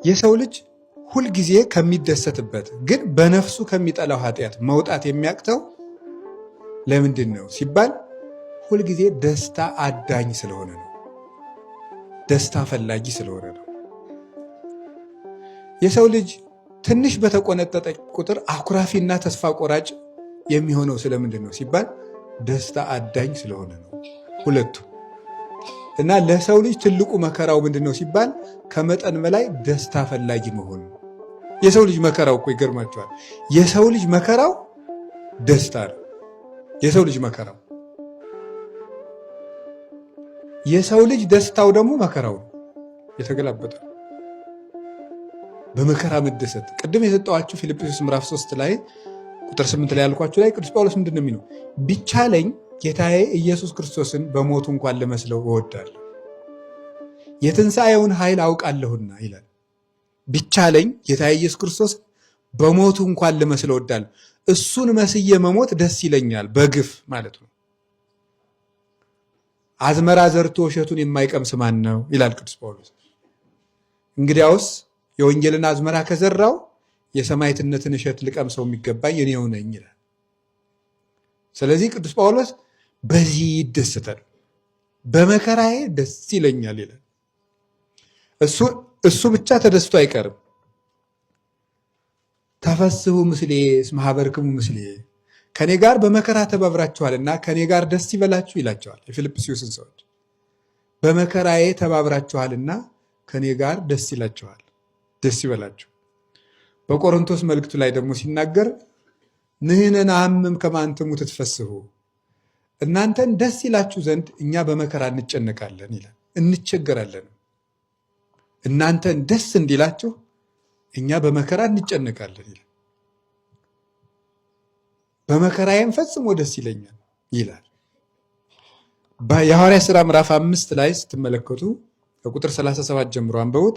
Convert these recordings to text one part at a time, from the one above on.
የሰው ልጅ ሁልጊዜ ከሚደሰትበት ግን በነፍሱ ከሚጠላው ኃጢአት መውጣት የሚያቅተው ለምንድን ነው ሲባል ሁልጊዜ ደስታ አዳኝ ስለሆነ ነው። ደስታ ፈላጊ ስለሆነ ነው። የሰው ልጅ ትንሽ በተቆነጠጠ ቁጥር አኩራፊና ተስፋ ቆራጭ የሚሆነው ስለምንድን ነው ሲባል ደስታ አዳኝ ስለሆነ ነው። ሁለቱ እና ለሰው ልጅ ትልቁ መከራው ምንድን ነው ሲባል ከመጠን በላይ ደስታ ፈላጊ መሆን ነው። የሰው ልጅ መከራው እኮ ይገርማቸዋል። የሰው ልጅ መከራው ደስታ ነው። የሰው ልጅ መከራው የሰው ልጅ ደስታው ደግሞ መከራው ነው። የተገላበጠ በመከራ መደሰት። ቅድም የሰጠኋችሁ ፊልጵስዩስ ምዕራፍ 3 ላይ ቁጥር 8 ላይ ያልኳችሁ ላይ ቅዱስ ጳውሎስ ምንድን ነው የሚለው? ቢቻለኝ ጌታዬ ኢየሱስ ክርስቶስን በሞቱ እንኳን ልመስለው እወዳለሁ፣ የትንሣኤውን ኃይል አውቃለሁና ይላል። ቢቻለኝ ጌታዬ ኢየሱስ ክርስቶስ በሞቱ እንኳን ልመስለው እወዳለሁ። እሱን መስዬ መሞት ደስ ይለኛል፣ በግፍ ማለት ነው። አዝመራ ዘርቶ እሸቱን የማይቀምስ ማን ነው ይላል ቅዱስ ጳውሎስ። እንግዲያውስ የወንጌልን አዝመራ ከዘራው የሰማዕትነትን እሸት ልቀምሰው የሚገባኝ እኔው ነኝ ይላል። ስለዚህ ቅዱስ ጳውሎስ በዚህ ይደሰታል። በመከራዬ ደስ ይለኛል ይላል። እሱ ብቻ ተደስቶ አይቀርም። ተፈስሑ ምስሌ እስመ ኀበርክሙ ምስሌ፣ ከኔ ጋር በመከራ ተባብራችኋልና ከኔ ጋር ደስ ይበላችሁ ይላቸዋል። የፊልጵስዩስን ሰዎች በመከራዬ ተባብራችኋልና ከኔ ጋር ደስ ይላችኋል፣ ደስ ይበላችሁ። በቆሮንቶስ መልእክቱ ላይ ደግሞ ሲናገር ንሕነ ነሐምም ከመ አንትሙ ትትፈስሑ፣ እናንተን ደስ ይላችሁ ዘንድ እኛ በመከራ እንጨነቃለን ይላል፣ እንቸገራለን። እናንተን ደስ እንዲላችሁ እኛ በመከራ እንጨነቃለን ይላል። በመከራዬም ፈጽሞ ደስ ይለኛል ይላል። የሐዋርያ ሥራ ምዕራፍ 5 ላይ ስትመለከቱ ከቁጥር 37 ጀምሮ አንብቡት።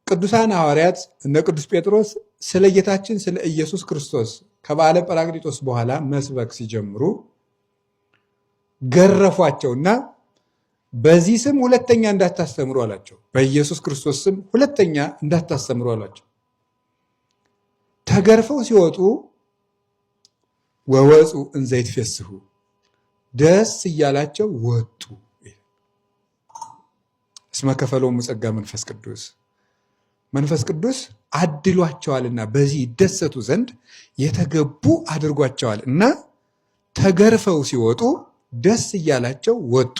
ቅዱሳን ሐዋርያት እነ ቅዱስ ጴጥሮስ ስለ ጌታችን ስለ ኢየሱስ ክርስቶስ ከበዓለ ጰራቅሊጦስ በኋላ መስበክ ሲጀምሩ ገረፏቸውና በዚህ ስም ሁለተኛ እንዳታስተምሩ አላቸው። በኢየሱስ ክርስቶስ ስም ሁለተኛ እንዳታስተምሩ አላቸው። ተገርፈው ሲወጡ ወወፁ እንዘ ይትፌስሑ፣ ደስ እያላቸው ወጡ። እስመ ከፈሎሙ ጸጋ መንፈስ ቅዱስ፣ መንፈስ ቅዱስ አድሏቸዋልና በዚህ ይደሰቱ ዘንድ የተገቡ አድርጓቸዋል እና ተገርፈው ሲወጡ ደስ እያላቸው ወጡ።